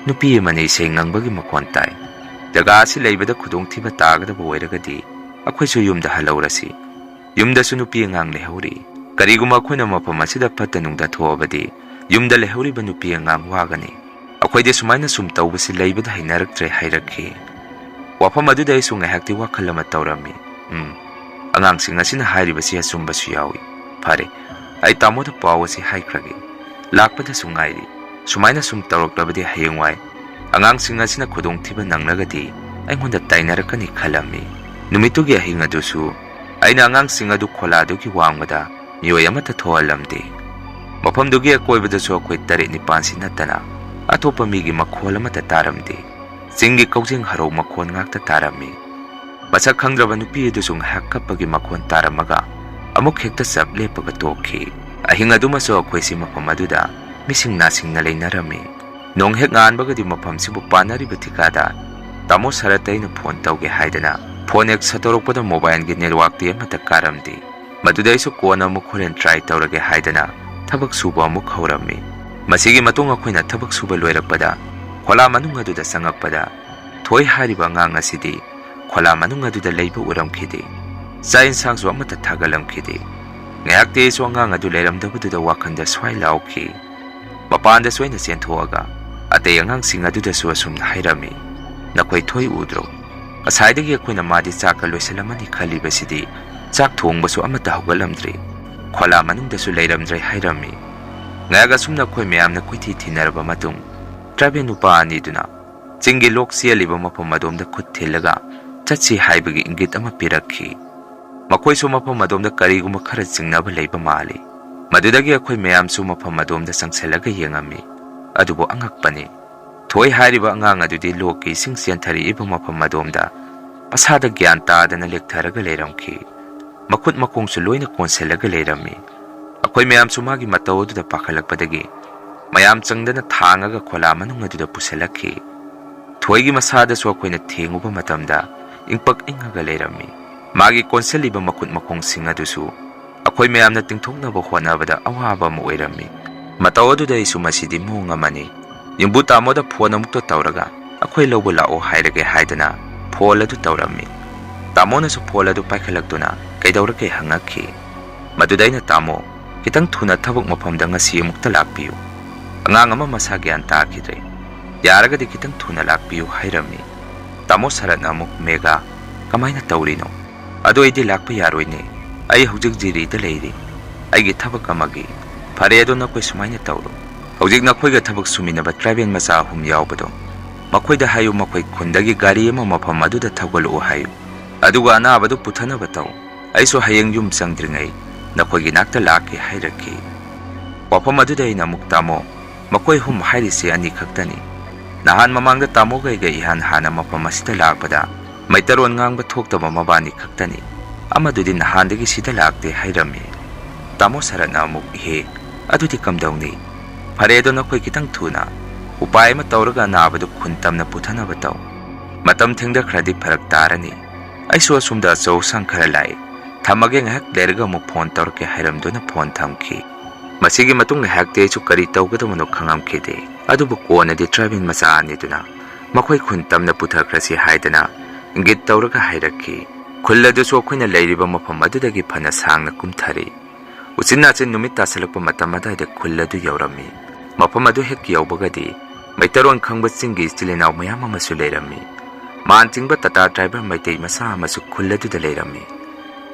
ꯅꯨꯄꯤ ꯑꯃꯅ ꯏꯁꯩ ꯉꯪꯕꯒꯤ ꯃꯈꯣꯟ ꯇꯥꯏ꯫ ꯖꯒꯥ ꯑꯁꯤ ꯂꯩꯕꯗ ꯈꯨꯗꯣꯡꯊꯤꯕ ꯇꯥꯒꯗꯕ ꯑꯣꯏꯔꯒꯗꯤ ꯑꯩꯈꯣꯏꯁꯨ ꯌꯨꯝꯗ ꯍꯜꯍꯧꯔꯁꯤ꯫ ꯌꯨꯝꯗꯁꯨ ꯅꯨꯄꯤ ꯑꯉꯥꯡ ꯂꯩꯍꯧꯔꯤ꯫ ꯀꯔꯤꯒꯨꯝꯕ ꯑꯩꯈꯣꯏꯅ ꯃꯐꯝ ꯑꯁꯤꯗ ꯐꯠꯇ ꯅꯨꯡꯗ ꯊꯣꯛꯑꯕꯗꯤ ꯌꯨꯝꯗ ꯂꯩꯍꯧꯔꯤꯕ ꯅꯨꯄꯤ ꯑꯉꯥꯡ ꯋꯥꯒꯅꯤ꯫ ꯑꯩꯈꯣꯏꯗꯤ ꯁꯨꯃꯥꯏꯅ ꯁꯨꯝ ꯇꯧꯕꯁꯤ ꯂꯩꯕꯗ ꯍꯩꯅꯔꯛꯇ꯭ꯔꯦ" ꯍꯥꯏꯔꯛꯈꯤ꯫ ꯋꯥꯐꯝ ꯑꯗꯨꯗ ꯑꯩꯁꯨ ꯉꯥꯏꯍꯥꯛꯇꯤ ꯋꯥꯈꯜ ꯑꯃ ꯇꯧꯔꯝꯃꯤ꯫ ꯎꯝ, ꯑꯉꯥꯡꯁꯤꯡ ꯑꯁꯤꯅ ꯍꯥꯏꯔꯤꯕꯁꯤ ꯑꯆꯨꯝꯕꯁꯨ ꯌꯥꯎꯏ꯫ ꯐꯔꯦ, ꯑꯩ ꯇꯥꯃꯣꯗ ꯄꯥꯎ ꯑꯁꯤ ꯍꯥꯏꯈ꯭ꯔꯒꯦ꯫ ꯂꯥꯛꯄꯗꯁꯨ ꯉꯥꯏꯔꯤ꯫ ꯁꯨꯃꯥꯏꯅ ꯁꯨꯝ ꯇꯧꯔꯛꯂꯕꯗꯤ ꯍꯌꯦꯡꯋꯥꯏ ꯑꯉꯥꯡꯁꯤꯡ ꯑꯁꯤꯅ ꯈꯨꯗꯣꯡꯊꯤꯕ ꯅꯪꯂꯒꯗꯤ ꯑꯩꯉꯣꯟꯗ ꯇꯥꯏꯅꯔꯛꯀꯅꯤ ꯈꯜꯂꯝꯃꯤ꯫ ꯅꯨꯃꯤꯠꯇꯨꯒꯤ ꯑꯍꯤꯡ ꯑꯗꯨꯁꯨ ꯑꯩꯅ ꯑꯉꯥꯡꯁꯤꯡ ꯑꯗꯨ ꯈꯣꯂꯥꯗꯨꯒꯤ ꯋꯥꯡꯃꯗ ꯃꯤꯑꯣꯏ ꯑꯃꯠꯇ ꯊꯣꯛꯍꯜꯂꯝꯗꯦ꯫ ꯃꯐꯝꯗꯨꯒꯤ ꯑꯀꯣꯏꯕꯗꯁꯨ ꯑꯩꯈꯣꯏ ꯇꯔꯦꯠ ꯅꯤꯄꯥꯜꯁꯤ ꯅꯠꯇꯅ ꯑꯇꯣꯞꯄ ꯃꯤꯒꯤ ꯃꯈꯣꯜ ꯑꯃꯠꯇ ꯇꯥꯔꯝꯗꯦ꯫ ꯆꯤꯡꯒꯤ ꯀꯧꯖꯦꯡ ꯍꯔꯧ ꯃꯈꯣꯜ ꯉꯥꯛꯇ ꯇꯥꯔꯝꯃꯤ꯫ ꯃꯁꯛ ꯈꯪꯗ꯭ꯔꯕ ꯅꯨꯄꯤ ꯑꯗꯨꯁꯨ ꯉꯥꯏꯍꯥꯛ ꯀꯞꯄꯒꯤ ꯃꯈꯣꯜ ꯇꯥꯔꯝꯃꯒ ꯑꯃꯨꯛ ꯍꯦꯛꯇ ꯆꯞ ꯂꯦꯞꯄꯒ ꯇꯣꯛꯈꯤ꯫ ꯑꯍꯤꯡ ꯑꯗꯨꯃꯁꯨ ꯑꯩꯈꯣꯏꯁꯤ ꯃꯐꯝ ꯑꯗꯨꯗ ꯃꯤꯁꯤꯡ ꯅꯥꯁꯤꯡꯅ ꯂꯩꯅꯔꯝꯃꯤ꯫ ꯅꯣꯡ ꯍꯦꯛ ꯉꯥꯟꯕꯒꯗꯤ ꯃꯐꯝꯁꯤꯕꯨ ꯄꯥꯟꯅꯔꯤꯕ ꯊꯤꯀꯥꯗ ꯇꯥꯃꯣ ꯁꯔꯠꯇ ꯑꯩꯅ ꯐꯣꯟ ꯇꯧꯒꯦ ꯍꯥꯏꯗꯅ ꯐꯣꯟ ꯍꯦꯛ ꯁꯠꯇꯣꯔꯛꯄꯗ ꯃꯣꯕꯥꯏꯜꯒꯤ ꯅꯦꯠꯋꯥꯛꯇꯤ ꯑꯃꯠꯇ ꯀꯥꯔꯝꯗꯦ꯫ ꯃꯗꯨꯗ ꯑꯩꯁꯨ ꯀꯣꯟꯅ ꯑꯃꯨꯛ ꯍꯣꯔꯦꯟ ꯇ꯭ꯔꯥꯏ ꯇꯧꯔꯒꯦ ꯍꯥꯏꯗꯅ ꯊꯕꯛ ꯁꯨꯕ ꯑꯃꯨꯛ ꯍꯧꯔꯝꯃꯤ꯫ ꯃꯁꯤꯒꯤ ꯃꯇꯨꯡ ꯑꯩꯈꯣꯏꯅ ꯊꯕꯛ ꯁꯨꯕ ꯂꯣꯏꯔꯛꯄꯗ ꯈꯣꯂꯥ ꯃꯅꯨꯡ ꯑꯗꯨꯗ ꯆꯪꯉꯛꯄꯗ ꯊꯣꯏ ꯍꯥꯏꯔꯤꯕ ꯑꯉꯥꯡ ꯑꯁꯤꯗꯤ ꯈꯣꯂꯥ ꯃꯅꯨꯡ ꯑꯗꯨꯗ ꯂꯩꯕ ꯎꯔꯝꯈꯤꯗꯦ꯫ ꯆꯥꯛ ꯌꯦꯟꯁꯥꯡꯁꯨ ꯑꯃꯠꯇ ꯊꯥꯒꯠꯂꯝꯈꯤꯗꯦ꯫ ꯉꯥꯏꯍꯥꯛꯇꯤ ꯑꯩꯁꯨ ꯑꯉꯥꯡ ꯑꯗꯨ ꯂꯩꯔꯝꯗꯕꯗꯨꯗ ꯋꯥꯈꯜꯗ ꯁ꯭ꯋꯥꯏ ꯂꯥꯎꯈꯤ꯫ ꯃꯄꯥꯟꯗꯁꯨ ꯑꯩꯅ ꯆꯦꯟꯊꯣꯛꯑꯒ ꯑꯇꯩ ꯑꯉꯥꯡꯁꯤꯡ ꯑꯗꯨꯗꯁꯨ ꯑꯁꯨꯝꯅ ꯍꯥꯏꯔꯝꯃꯤ, "ꯅꯈꯣꯏ ꯊꯣꯏ ꯎꯗ꯭ꯔꯣ? ꯉꯁꯥꯏꯗꯒꯤ ꯑꯩꯈꯣꯏꯅ ꯃꯥꯗꯤ ꯆꯥꯛꯀ ꯂꯣꯏꯁꯤꯜꯂꯝꯃꯅꯤ ꯈꯜꯂꯤꯕꯁꯤꯗꯤ ꯆꯥꯛ ꯊꯣꯡꯕꯁꯨ ꯑꯃꯠꯇ ꯍꯧꯒꯠꯂꯝꯗ꯭ꯔꯤ꯫ ꯈꯣꯂꯥ ꯃꯅꯨꯡꯗꯁꯨ ꯂꯩꯔꯝꯗ꯭ꯔꯦ" ꯍꯥꯏꯔꯝꯃꯤ꯫ ꯉꯥꯏꯍꯥꯛ ꯑꯁꯨꯝꯅ ꯑꯩꯈꯣꯏ ꯃꯌꯥꯝꯅ ꯀꯣꯏꯊꯤ ꯊꯤꯅꯔꯕ ꯃꯇꯨꯡ ꯇ꯭ꯔꯥꯏꯕꯦꯜ ꯅꯨꯄꯥ ꯑꯅꯤꯗꯨꯅ ꯆꯤꯡꯒꯤ ꯂꯣꯛ ꯆꯦꯜꯂꯤꯕ ꯃꯐꯝ ꯑꯗꯣꯝꯗ ꯈꯨꯠ ꯊꯤꯜꯂꯒ ꯆꯠꯁꯤ ꯍꯥꯏꯕꯒꯤ ꯏꯪꯒꯤꯠ ꯑꯃ ꯄꯤꯔꯛꯈꯤ꯫ ꯃꯈꯣꯏꯁꯨ ꯃꯐꯝ ꯑꯗꯣꯝꯗ ꯀꯔꯤꯒꯨꯝꯕ ꯈꯔ ꯆꯤꯡꯅꯕ ꯂꯩꯕ ꯃꯥꯜꯂꯤ꯫ ꯃꯗꯨꯗꯒꯤ ꯑꯩꯈꯣꯏ ꯃꯌꯥꯝꯁꯨ ꯃꯐꯝ ꯑꯗꯣꯝꯗ ꯆꯪꯁꯤꯜꯂꯒ ꯌꯦꯡꯉꯝꯃꯤ꯫ ꯑꯗꯨꯕꯨ ꯑꯉꯛꯄꯅꯤ, ꯊꯣꯏ ꯍꯥꯏꯔꯤꯕ ꯑꯉꯥꯡ ꯑꯗꯨꯗꯤ ꯂꯣꯛꯀꯤ ꯏꯁꯤꯡ ꯆꯦꯟꯊꯔꯛꯏꯕ ꯃꯐꯝ ꯑꯗꯣꯝꯗ ꯃꯁꯥꯗ ꯒ꯭ꯌꯥꯟ ꯇꯥꯗꯅ ꯂꯦꯛꯊꯔꯒ ꯂꯩꯔꯝꯈꯤ꯫ ꯃꯈꯨꯠ ꯃꯈꯣꯡꯁꯨ ꯂꯣꯏꯅ ꯀꯣꯟꯁꯤꯜꯂꯒ ꯂꯩꯔꯝꯃꯤ꯫ ꯑꯩꯈꯣꯏ ꯃꯌꯥꯝꯁꯨ ꯃꯥꯒꯤ ꯃꯇꯧ ꯑꯗꯨꯗ ꯄꯥꯈꯠꯂꯛꯄꯗꯒꯤ ꯃꯌꯥꯝ ꯆꯪꯗꯅ ꯊꯥꯡꯉꯒ ꯈꯣꯂꯥ ꯃꯅꯨꯡ ꯑꯗꯨꯗ ꯄꯨꯁꯤꯜꯂꯛꯈꯤ꯫ ꯊꯣꯏꯒꯤ ꯃꯁꯥꯗꯁꯨ ꯑꯩꯈꯣꯏꯅ ꯊꯦꯡꯉꯨꯕ ꯃꯇꯝꯗ ꯏꯪꯄꯛ ꯏꯪꯉꯒ ꯂꯩꯔꯝꯃꯤ꯫ ꯃꯥꯒꯤ ꯀꯣꯟꯁꯤꯜꯂꯤꯕ ꯃꯈꯨꯠ ꯃꯈꯣꯡꯁꯤꯡ ꯑꯗꯨꯁꯨ ꯑꯩꯈꯣꯏ ꯃꯌꯥꯝꯅ ꯇꯤꯡꯊꯣꯛꯅꯕ ꯍꯣꯠꯅꯕꯗ ꯑꯋꯥꯕ ꯑꯃ ꯑꯣꯏꯔꯝꯃꯤ꯫ ꯃꯇꯧ ꯑꯗꯨꯗ ꯑꯩꯁꯨ ꯃꯁꯤꯗꯤ ꯃꯑꯣꯡ ꯑꯃꯅꯤ, ꯌꯨꯝꯕꯨ ꯇꯥꯃꯣꯗ ꯐꯣꯟ ꯑꯃꯨꯛꯇ ꯇꯧꯔꯒ ꯑꯩꯈꯣꯏ ꯂꯧꯕ ꯂꯥꯛꯑꯣ ꯍꯥꯏꯔꯒꯦ ꯍꯥꯏꯗꯅ ꯐꯣꯟ ꯑꯗꯨ ꯇꯧꯔꯝꯃꯤ꯫ ꯇꯥꯃꯣꯅꯁꯨ ꯐꯣꯟ ꯑꯗꯨ ꯄꯥꯏꯈꯠꯂꯛꯇꯨꯅ ꯀꯩꯗꯧꯔꯒꯦ ꯍꯪꯉꯛꯈꯤ꯫ ꯃꯗꯨꯗ ꯑꯩꯅ, "ꯇꯥꯃꯣ, ꯈꯤꯇꯪ ꯊꯨꯅ ꯊꯕꯛ ꯃꯐꯝꯗ ꯉꯁꯤ ꯑꯃꯨꯛꯇ ꯂꯥꯛꯄꯤꯌꯨ꯫ ꯑꯉꯥꯡ ꯑꯃ ꯃꯁꯥ ꯒ꯭ꯌꯥꯟ ꯇꯥꯈꯤꯗ꯭ꯔꯦ꯫ ꯌꯥꯔꯒꯗꯤ ꯈꯤꯇꯪ ꯊꯨꯅ ꯂꯥꯛꯄꯤꯌꯨ" ꯍꯥꯏꯔꯝꯃꯤ꯫ ꯇꯥꯃꯣ ꯁꯔꯠꯅ ꯑꯃꯨꯛ, "ꯃꯦꯒꯥ, ꯀꯃꯥꯏꯅ ꯇꯧꯔꯤꯅꯣ? ꯑꯗꯨ ꯑꯩꯗꯤ ꯂꯥꯛꯄ ꯌꯥꯔꯣꯏꯅꯦ꯫ ꯑꯩ ꯍꯧꯖꯤꯛ ꯖꯤꯔꯤꯗ ꯂꯩꯔꯤ, ꯑꯩꯒꯤ ꯊꯕꯛ ꯑꯃꯒꯤ꯫ ꯐꯔꯦ, ꯑꯗꯣ ꯅꯈꯣꯏ ꯁꯨꯃꯥꯏꯅ ꯇꯧꯔꯣ, ꯍꯧꯖꯤꯛ ꯅꯈꯣꯏꯒ ꯊꯕꯛ ꯁꯨꯃꯤꯟꯅꯕ ꯇ꯭ꯔꯥꯏꯕꯦꯜ ꯃꯆꯥ ꯑꯍꯨꯝ ꯌꯥꯎꯕꯗꯣ, ꯃꯈꯣꯏꯗ ꯍꯥꯏꯌꯨ, ꯃꯈꯣꯏ ꯈꯨꯟꯗꯒꯤ ꯒꯥꯔꯤ ꯑꯃ ꯃꯐꯝ ꯑꯗꯨꯗ ꯊꯧꯒꯠꯂꯛꯎ ꯍꯥꯏꯌꯨ꯫ ꯑꯗꯨꯒ ꯑꯅꯥꯕꯗꯨ ꯄꯨꯊꯅꯕ ꯇꯧ꯫ ꯑꯩꯁꯨ ꯍꯌꯦꯡ ꯌꯨꯝ ꯆꯪꯗ꯭ꯔꯤꯉꯩ ꯅꯈꯣꯏꯒꯤ ꯅꯥꯛꯇ ꯂꯥꯛꯀꯦ" ꯍꯥꯏꯔꯛꯈꯤ꯫ ꯋꯥꯐꯝ ꯑꯗꯨꯗ ꯑꯩꯅ ꯑꯃꯨꯛ, "ꯇꯥꯃꯣ, ꯃꯈꯣꯏ ꯑꯍꯨꯝ ꯍꯥꯏꯔꯤꯁꯤ ꯑꯅꯤ ꯈꯛꯇꯅꯤ꯫ ꯅꯍꯥꯟ ꯃꯃꯥꯡꯗ ꯇꯥꯃꯣꯒ ꯑꯩꯒ ꯏꯍꯥꯟ ꯍꯥꯟꯅ ꯃꯐꯝ ꯑꯁꯤꯗ ꯂꯥꯛꯄꯗ ꯃꯩꯇꯩꯔꯣꯟ ꯉꯥꯡꯕ ꯊꯣꯛꯇꯕ ꯃꯕꯥꯅꯤ ꯈꯛꯇꯅꯤ꯫ ꯑꯃꯗꯨꯗꯤ ꯅꯍꯥꯟꯗꯒꯤ ꯁꯤꯗ ꯂꯥꯛꯇꯦ" ꯍꯥꯏꯔꯝꯃꯤ꯫ ꯇꯥꯃꯣ ꯁꯔꯠꯅ ꯑꯃꯨꯛ, "ꯏꯍꯦ, ꯑꯗꯨꯗꯤ ꯀꯝꯗꯧꯅꯤ? ꯐꯔꯦ, ꯑꯗꯣ ꯅꯈꯣꯏ ꯈꯤꯇꯪ ꯊꯨꯅ ꯎꯄꯥꯏ ꯑꯃ ꯇꯧꯔꯒ ꯑꯅꯥꯕꯗꯨ ꯈꯨꯟ ꯇꯝꯅ ꯄꯨꯊꯅꯕ ꯇꯧ꯫ ꯃꯇꯝ ꯊꯦꯡꯗꯈ꯭ꯔꯗꯤ ꯐꯔꯛ ꯇꯥꯔꯅꯤ꯫ ꯑꯩꯁꯨ ꯑꯁꯣꯝꯗ ꯑꯆꯧ ꯑꯁꯥꯡ ꯈꯔ ꯂꯥꯛꯏ꯫ ꯊꯝꯃꯒꯦ, ꯉꯥꯏꯍꯥꯛ ꯂꯩꯔꯒ ꯑꯃꯨꯛ ꯐꯣꯟ ꯇꯧꯔꯛꯀꯦ" ꯍꯥꯏꯔꯝꯗꯨꯅ ꯐꯣꯟ ꯊꯝꯈꯤ꯫ ꯃꯁꯤꯒꯤ ꯃꯇꯨꯡ ꯉꯥꯏꯍꯥꯛꯇꯤ ꯑꯩꯁꯨ ꯀꯔꯤ ꯇꯧꯒꯗꯕꯅꯣ ꯈꯪꯉꯝꯈꯤꯗꯦ꯫ ꯑꯗꯨꯕꯨ ꯀꯣꯟꯅꯗꯤ ꯇ꯭ꯔꯥꯏꯕꯦꯜ ꯃꯆꯥ ꯑꯅꯤꯗꯨꯅ ꯃꯈꯣꯏ ꯈꯨꯟ ꯇꯝꯅ ꯄꯨꯊꯈ꯭ꯔꯁꯤ ꯍꯥꯏꯗꯅ ꯏꯪꯒꯤꯠ ꯇꯧꯔꯒ ꯍꯥꯏꯔꯛꯈꯤ꯫ ꯈꯨꯜ ꯑꯗꯨꯁꯨ ꯑꯩꯈꯣꯏꯅ ꯂꯩꯔꯤꯕ ꯃꯐꯝ ꯑꯗꯨꯗꯒꯤ ꯐꯅ ꯁꯥꯡꯅ ꯀꯨꯝꯊꯔꯤ꯫ ꯎꯆꯤꯟ ꯅꯥꯆꯤꯟ ꯅꯨꯃꯤꯠ ꯇꯥꯁꯜꯂꯛꯄ ꯃꯇꯝ ꯑꯗꯨꯋꯥꯏꯗ ꯈꯨꯜ ꯑꯗꯨ ꯌꯧꯔꯝꯃꯤ꯫ ꯃꯐꯝ ꯑꯗꯨ ꯍꯦꯛ ꯌꯧꯕꯒꯗꯤ ꯃꯩꯇꯩꯔꯣꯟ ꯈꯪꯕ ꯆꯤꯡꯒꯤ ꯏꯆꯤꯜ ꯏꯅꯥꯎ ꯃꯌꯥꯝ ꯑꯃꯁꯨ ꯂꯩꯔꯝꯃꯤ꯫ ꯃꯥꯟ ꯆꯤꯡꯕ ꯇꯇꯥ ꯗ꯭ꯔꯥꯏꯚꯔ ꯃꯩꯇꯩ ꯃꯆꯥ ꯑꯃꯁꯨ ꯈꯨꯜ ꯑꯗꯨꯗ ꯂꯩꯔꯝꯃꯤ꯫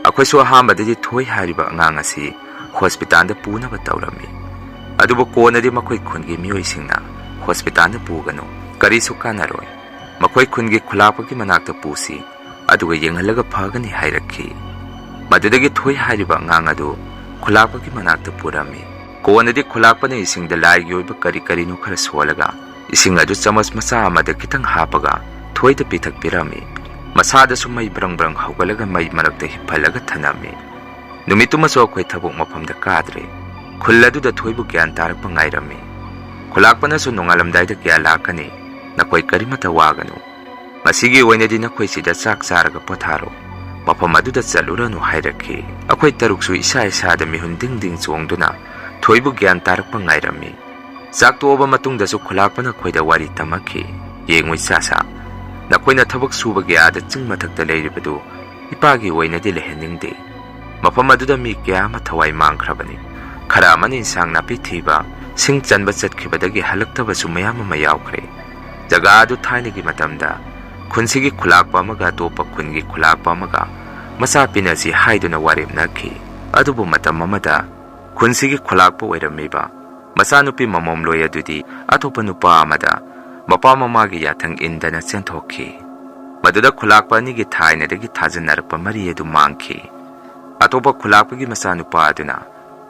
ꯑꯩꯈꯣꯏꯁꯨ ꯑꯍꯥꯟꯕꯗꯗꯤ ꯊꯣꯏ ꯍꯥꯏꯔꯤꯕ ꯑꯉꯥꯡ ꯑꯁꯤ ꯍꯣꯁꯄꯤꯇꯥꯜꯗ ꯄꯨꯅꯕ ꯇꯧꯔꯝꯃꯤ꯫ ꯑꯗꯨꯕꯨ ꯀꯣꯟꯅꯗꯤ ꯃꯈꯣꯏ ꯈꯨꯟꯒꯤ ꯃꯤꯑꯣꯏꯁꯤꯡꯅ ꯍꯣꯁꯄꯤꯇꯥꯜꯗ ꯄꯨꯒꯅꯨ, ꯀꯔꯤꯁꯨ ꯀꯥꯟꯅꯔꯣꯏ, ꯃꯈꯣꯏ ꯈꯨꯟꯒꯤ ꯈꯨꯂꯥꯛꯄꯒꯤ ꯃꯅꯥꯛꯇ ꯄꯨꯁꯤ, ꯑꯗꯨꯒ ꯌꯦꯡꯍꯜꯂꯒ ꯐꯒꯅꯤ ꯍꯥꯏꯔꯛꯈꯤ꯫ ꯃꯗꯨꯗꯒꯤ ꯊꯣꯏ ꯍꯥꯏꯔꯤꯕ ꯑꯉꯥꯡ ꯑꯗꯨ ꯈꯨꯂꯥꯛꯄꯒꯤ ꯃꯅꯥꯛꯇ ꯄꯨꯔꯝꯃꯤ꯫ ꯀꯣꯟꯅꯗꯤ ꯈꯨꯂꯥꯛꯄꯅ ꯏꯁꯤꯡꯗ ꯂꯥꯏꯒꯤ ꯑꯣꯏꯕ ꯀꯔꯤ ꯀꯔꯤꯅꯣ ꯈꯔ ꯁꯣꯜꯂꯒ, ꯏꯁꯤꯡ ꯑꯗꯨ ꯆꯃꯁ ꯃꯆꯥ ꯑꯃꯗ ꯈꯤꯇꯪ ꯍꯥꯞꯄꯒ ꯊꯣꯏꯗ ꯄꯤꯊꯛꯄꯤꯔꯝꯃꯤ꯫ ꯃꯁꯥꯗꯁꯨ ꯃꯩ ꯕ꯭ꯔꯪ ꯕ꯭ꯔꯪ ꯍꯧꯒꯠꯂꯒ ꯃꯩ ꯃꯔꯛꯇ ꯍꯤꯞꯍꯜꯂꯒ ꯊꯅꯝꯃꯤ꯫ ꯅꯨꯃꯤꯠꯇꯨꯃꯁꯨ ꯑꯩꯈꯣꯏ ꯊꯕꯛ ꯃꯐꯝꯗ ꯀꯥꯗ꯭ꯔꯦ꯫ ꯈꯨꯜ ꯑꯗꯨꯗ ꯊꯣꯏꯕꯨ ꯒ꯭ꯌꯥꯟ ꯇꯥꯔꯛꯄ ꯉꯥꯏꯔꯝꯃꯤ꯫ ꯈꯨꯂꯥꯛꯄꯅꯁꯨ ꯅꯣꯡꯉꯥꯜꯂꯝꯗꯥꯏꯗ ꯀꯌꯥ ꯂꯥꯛꯀꯅꯤ, ꯅꯈꯣꯏ ꯀꯔꯤꯃꯠꯇ ꯋꯥꯒꯅꯨ꯫ ꯉꯁꯤꯒꯤ ꯑꯣꯏꯅꯗꯤ ꯅꯈꯣꯏꯁꯤꯗ ꯆꯥꯛ ꯆꯥꯔꯒ ꯄꯣꯊꯥꯔꯣ, ꯃꯐꯝ ꯑꯗꯨꯗ ꯆꯠꯂꯨꯔꯅꯨ ꯍꯥꯏꯔꯛꯈꯤ꯫ ꯑꯩꯈꯣꯏ ꯇꯔꯨꯛꯁꯨ ꯏꯁꯥ ꯏꯁꯥꯗ ꯃꯤꯍꯨꯟ ꯗꯤꯡ ꯗꯤꯡ ꯆꯣꯡꯗꯨꯅ ꯊꯣꯏꯕꯨ ꯒ꯭ꯌꯥꯟ ꯇꯥꯔꯛꯄ ꯉꯥꯏꯔꯝꯃꯤ꯫ ꯆꯥꯛ ꯇꯣꯛꯑꯕ ꯃꯇꯨꯡꯗꯁꯨ ꯈꯨꯂꯥꯛꯄꯅ ꯑꯩꯈꯣꯏꯗ ꯋꯥꯔꯤ ꯇꯝꯃꯛꯈꯤ꯫ "ꯌꯦꯡꯉꯨ ꯏꯆꯥꯁꯥ, ꯅꯈꯣꯏꯅ ꯊꯕꯛ ꯁꯨꯕꯒꯤ ꯑꯥꯗ ꯆꯤꯡ ꯃꯊꯛꯇ ꯂꯩꯔꯤꯕꯗꯨ ꯏꯄꯥꯒꯤ ꯑꯣꯏꯅꯗꯤ ꯂꯩꯍꯟꯅꯤꯡꯗꯦ꯫ ꯃꯐꯝ ꯑꯗꯨꯗ ꯃꯤ ꯀꯌꯥ ꯑꯃ ꯊꯋꯥꯏ ꯃꯥꯡꯈ꯭ꯔꯕꯅꯤ꯫ ꯈꯔ ꯑꯃꯅ ꯏꯟꯁꯥꯡ ꯅꯥꯄꯤ ꯊꯤꯕ, ꯁꯤꯡ ꯆꯟꯕ ꯆꯠꯈꯤꯕꯗꯒꯤ ꯍꯜꯂꯛꯇꯕꯁꯨ ꯃꯌꯥꯝ ꯑꯃ ꯌꯥꯎꯈ꯭ꯔꯦ꯫ ꯖꯒꯥ ꯑꯗꯨ ꯊꯥꯏꯅꯒꯤ ꯃꯇꯝꯗ ꯈꯨꯟꯁꯤꯒꯤ ꯈꯨꯂꯥꯛꯄ ꯑꯃꯒ ꯑꯇꯣꯞꯄ ꯈꯨꯟꯒꯤ ꯈꯨꯂꯥꯛꯄ ꯑꯃꯒ ꯃꯆꯥ ꯄꯤꯅꯁꯤ ꯍꯥꯏꯗꯨꯅ ꯋꯥꯔꯦꯞꯅꯈꯤ꯫ ꯑꯗꯨꯕꯨ ꯃꯇꯝ ꯑꯃꯗ ꯈꯨꯟꯁꯤꯒꯤ ꯈꯨꯂꯥꯛꯄ ꯑꯣꯏꯔꯝꯃꯤꯕ ꯃꯆꯥꯅꯨꯄꯤ ꯃꯃꯣꯝꯂꯣꯏ ꯑꯗꯨꯗꯤ ꯑꯇꯣꯞꯄ ꯅꯨꯄꯥ ꯑꯃꯗ ꯃꯄꯥ ꯃꯃꯥꯒꯤ ꯌꯥꯊꯪ ꯏꯟꯗꯅ ꯆꯦꯟꯊꯣꯛꯈꯤ꯫ ꯃꯗꯨꯗ ꯈꯨꯂꯥꯛꯄ ꯑꯅꯤꯒꯤ ꯊꯥꯏꯅꯗꯒꯤ ꯊꯥꯖꯅꯔꯛꯄ ꯃꯔꯤ ꯑꯗꯨ ꯃꯥꯡꯈꯤ꯫ ꯑꯇꯣꯞꯄ ꯈꯨꯂꯥꯛꯄꯒꯤ ꯃꯆꯥꯅꯨꯄꯥ ꯑꯗꯨꯅ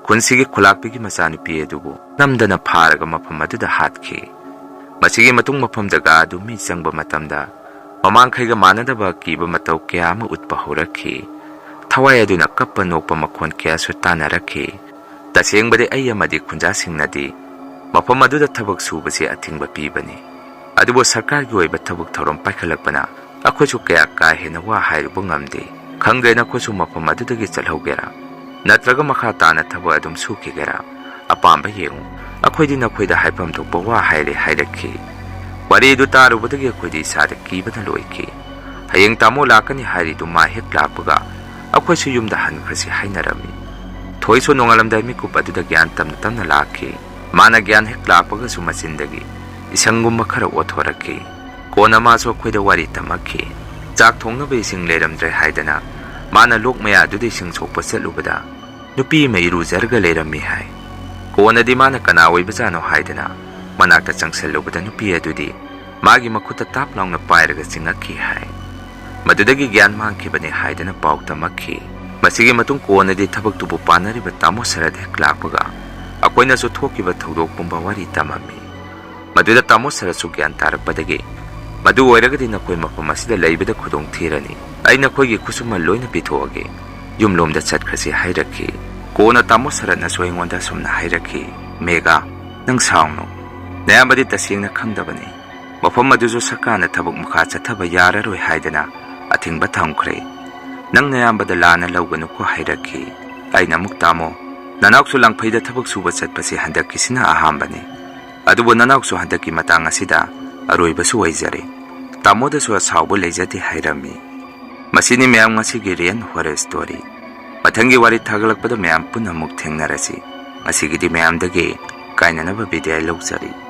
ꯈꯨꯟꯁꯤꯒꯤ ꯈꯨꯂꯥꯛꯄꯒꯤ ꯃꯆꯥꯅꯨꯄꯤ ꯑꯗꯨꯕꯨ ꯅꯝꯗꯅ ꯐꯥꯔꯒ ꯃꯐꯝ ꯑꯗꯨꯗ ꯍꯥꯠꯈꯤ꯫ ꯃꯁꯤꯒꯤ ꯃꯇꯨꯡ ꯃꯐꯝ ꯖꯒꯥ ꯑꯗꯨ ꯃꯤ ꯆꯪꯕ ꯃꯇꯝꯗ ꯃꯃꯥꯡꯈꯩꯒ ꯃꯥꯟꯅꯗꯕ ꯑꯀꯤꯕ ꯃꯇꯧ ꯀꯌꯥ ꯑꯃ ꯎꯠꯄ ꯍꯧꯔꯛꯈꯤ꯫ ꯊꯋꯥꯏ ꯑꯗꯨꯅ ꯀꯞꯄ ꯅꯣꯛꯄ ꯃꯈꯣꯟ ꯀꯌꯥꯁꯨ ꯇꯥꯅꯔꯛꯈꯤ꯫ ꯇꯁꯦꯡꯕꯗꯤ ꯑꯩ ꯑꯃꯗꯤ ꯈꯨꯟꯖꯥꯁꯤꯡꯅꯗꯤ ꯃꯐꯝ ꯑꯗꯨꯗ ꯊꯕꯛ ꯁꯨꯕꯁꯤ ꯑꯊꯤꯡꯕ ꯄꯤꯕꯅꯤ꯫ ꯑꯗꯨꯕꯨ ꯁꯔꯀꯥꯔꯒꯤ ꯑꯣꯏꯕ ꯊꯕꯛ ꯊꯧꯔꯝ ꯄꯥꯏꯈꯠꯂꯛꯄꯅ ꯑꯩꯈꯣꯏꯁꯨ ꯀꯌꯥ ꯀꯥ ꯍꯦꯟꯅ ꯋꯥ ꯍꯥꯏꯔꯨꯕ ꯉꯝꯗꯦ꯫ ꯈꯪꯗꯦ ꯅꯈꯣꯏꯁꯨ ꯃꯐꯝ ꯑꯗꯨꯗꯒꯤ ꯆꯠꯍꯧꯒꯦꯔꯥ, ꯅꯠꯇ꯭ꯔꯒ ꯃꯈꯥ ꯇꯥꯅ ꯊꯕꯛ ꯑꯗꯨꯝ ꯁꯨꯈꯤꯒꯦꯔꯥ? ꯑꯄꯥꯝꯕ ꯌꯦꯡꯉꯨ꯫ ꯑꯩꯈꯣꯏꯗꯤ ꯅꯈꯣꯏꯗ ꯍꯥꯏꯐꯝ ꯊꯣꯛꯄ ꯋꯥ ꯍꯥꯏꯔꯦ" ꯍꯥꯏꯔꯛꯈꯤ꯫ ꯋꯥꯔꯤ ꯑꯗꯨ ꯇꯥꯔꯨꯕꯗꯒꯤ ꯑꯩꯈꯣꯏꯗꯤ ꯏꯁꯥꯗ ꯀꯤꯕꯅ ꯂꯣꯏꯈꯤ꯫ "ꯍꯌꯦꯡ ꯇꯥꯃꯣ ꯂꯥꯛꯀꯅꯤ ꯍꯥꯏꯔꯤꯗꯨ ꯃꯥ ꯍꯦꯛ ꯂꯥꯛꯄꯒ ꯑꯩꯈꯣꯏꯁꯨ ꯌꯨꯝꯗ ꯍꯟꯈ꯭ꯔꯁꯤ" ꯍꯥꯏꯅꯔꯝꯃꯤ꯫ ꯊꯣꯏꯁꯨ ꯅꯣꯡꯉꯥꯜꯂꯝꯗꯥꯏ ꯃꯤꯀꯨꯞ ꯑꯗꯨꯗ ꯒ꯭ꯌꯥꯟ ꯇꯞꯅ ꯇꯞꯅ ꯂꯥꯛꯈꯤ꯫ ꯃꯥꯅ ꯒ꯭ꯌꯥꯟ ꯍꯦꯛ ꯂꯥꯛꯄꯒꯁꯨ ꯃꯆꯤꯟꯗꯒꯤ ꯏꯁꯪꯒꯨꯝꯕ ꯈꯔ ꯑꯣꯊꯣꯔꯛꯈꯤ꯫ ꯀꯣꯟꯅ ꯃꯥꯁꯨ ꯑꯩꯈꯣꯏꯗ ꯋꯥꯔꯤ ꯇꯝꯃꯛꯈꯤ꯫ ꯆꯥꯛ ꯊꯣꯡꯅꯕ ꯏꯁꯤꯡ ꯂꯩꯔꯝꯗ꯭ꯔꯦ ꯍꯥꯏꯗꯅ ꯃꯥꯅ ꯂꯣꯛ ꯃꯌꯥꯗꯨꯗ ꯏꯁꯤꯡ ꯁꯣꯛꯄ ꯆꯠꯂꯨꯕꯗ ꯅꯨꯄꯤ ꯑꯃ ꯏꯔꯨꯖꯔꯒ ꯂꯩꯔꯝꯃꯤ ꯍꯥꯏ꯫ ꯀꯣꯟꯅꯗꯤ ꯃꯥꯅ ꯀꯅꯥ ꯑꯣꯏꯕꯖꯥꯠꯅꯣ ꯍꯥꯏꯗꯅ ꯃꯅꯥꯛꯇ ꯆꯪꯁꯜꯂꯨꯕꯗ ꯅꯨꯄꯤ ꯑꯗꯨꯗꯤ ꯃꯥꯒꯤ ꯃꯈꯨꯠꯇ ꯇꯥꯞ ꯂꯥꯎꯅ ꯄꯥꯏꯔꯒ ꯆꯤꯡꯉꯛꯈꯤ ꯍꯥꯏ꯫ ꯃꯗꯨꯗꯒꯤ ꯒ꯭ꯌꯥꯟ ꯃꯥꯡꯈꯤꯕꯅꯤ ꯍꯥꯏꯗꯨꯅ ꯄꯥꯎ ꯇꯝꯃꯛꯈꯤ꯫ ꯃꯁꯤꯒꯤ ꯃꯇꯨꯡ ꯀꯣꯟꯅꯗꯤ ꯊꯕꯛꯇꯨꯕꯨ ꯄꯥꯟꯅꯔꯤꯕ ꯇꯥꯃꯣ ꯁꯔꯠ ꯍꯦꯛ ꯂꯥꯛꯄꯒ ꯑꯩꯈꯣꯏꯅꯁꯨ ꯊꯣꯛꯈꯤꯕ ꯊꯧꯗꯣꯛ ꯄꯨꯝꯕ ꯋꯥꯔꯤ ꯇꯝꯃꯝꯃꯤ꯫ ꯃꯗꯨꯗ ꯇꯥꯃꯣ ꯁꯔꯠꯁꯨ ꯒ꯭ꯌꯥꯟ ꯇꯥꯔꯛꯄꯗꯒꯤ, "ꯃꯗꯨ ꯑꯣꯏꯔꯒꯗꯤ ꯅꯈꯣꯏ ꯃꯐꯝ ꯑꯁꯤꯗ ꯂꯩꯕꯗ ꯈꯨꯗꯣꯡ ꯊꯤꯔꯅꯤ꯫ ꯑꯩ ꯅꯈꯣꯏꯒꯤ ꯈꯨꯠꯁꯨꯃꯟ ꯂꯣꯏꯅ ꯄꯤꯊꯣꯛꯑꯒꯦ꯫ ꯌꯨꯝꯂꯣꯝꯗ ꯆꯠꯈ꯭ꯔꯁꯤ" ꯍꯥꯏꯔꯛꯈꯤ꯫ ꯀꯣꯟꯅ ꯇꯥꯃꯣ ꯁꯔꯠꯅꯁꯨ ꯑꯩꯉꯣꯟꯗ ꯑꯁꯨꯝꯅ ꯍꯥꯏꯔꯛꯈꯤ, "ꯃꯦꯒꯥ, ꯅꯪ ꯁꯥꯎꯅꯨ꯫ ꯅꯌꯥꯝꯕꯗꯤ ꯇꯁꯦꯡꯅ ꯈꯪꯗꯕꯅꯤ꯫ ꯃꯐꯝ ꯑꯗꯨꯁꯨ ꯁꯔꯀꯥꯔꯅ ꯊꯕꯛ ꯃꯈꯥ ꯆꯠꯊꯕ ꯌꯥꯔꯔꯣꯏ ꯍꯥꯏꯗꯅ ꯑꯊꯤꯡꯕ ꯊꯝꯈ꯭ꯔꯦ꯫ ꯅꯪ ꯅꯌꯥꯝꯕꯗ ꯂꯥꯟꯅ ꯂꯧꯒꯅꯨꯀꯣ" ꯍꯥꯏꯔꯛꯈꯤ꯫ ꯑꯩꯅ ꯑꯃꯨꯛ, "ꯇꯥꯃꯣ, ꯅꯅꯥꯎꯁꯨ ꯂꯥꯡꯐꯩꯗ ꯊꯕꯛ ꯁꯨꯕ ꯆꯠꯄꯁꯤ ꯍꯟꯗꯛꯀꯤꯁꯤꯅ ꯑꯍꯥꯟꯕꯅꯤ꯫ ꯑꯗꯨꯕꯨ ꯅꯅꯥꯎꯁꯨ ꯍꯟꯗꯛꯀꯤ ꯃꯇꯥꯡ ꯑꯁꯤꯗ ꯑꯔꯣꯏꯕꯁꯨ ꯑꯣꯏꯖꯔꯦ꯫ ꯇꯥꯃꯣꯗꯁꯨ ꯑꯁꯥꯎꯕ ꯂꯩꯖꯗꯦ" ꯍꯥꯏꯔꯝꯃꯤ꯫ ꯃꯁꯤꯅꯤ ꯃꯌꯥꯝ ꯉꯁꯤꯒꯤ ꯔꯤꯌꯦꯜ ꯍꯣꯔꯔ ꯁ꯭ꯇꯣꯔꯤ꯫ ꯃꯊꯪꯒꯤ ꯋꯥꯔꯤ ꯊꯥꯒꯠꯂꯛꯄꯗ ꯃꯌꯥꯝ ꯄꯨꯟꯅ ꯑꯃꯨꯛ ꯊꯦꯡꯅꯔꯁꯤ꯫ ꯉꯁꯤꯒꯤꯗꯤ ꯃꯌꯥꯝꯗꯒꯤ ꯀꯥꯏꯅꯅꯕ ꯕꯤꯗꯥꯏ ꯂꯧꯖꯔꯤ꯫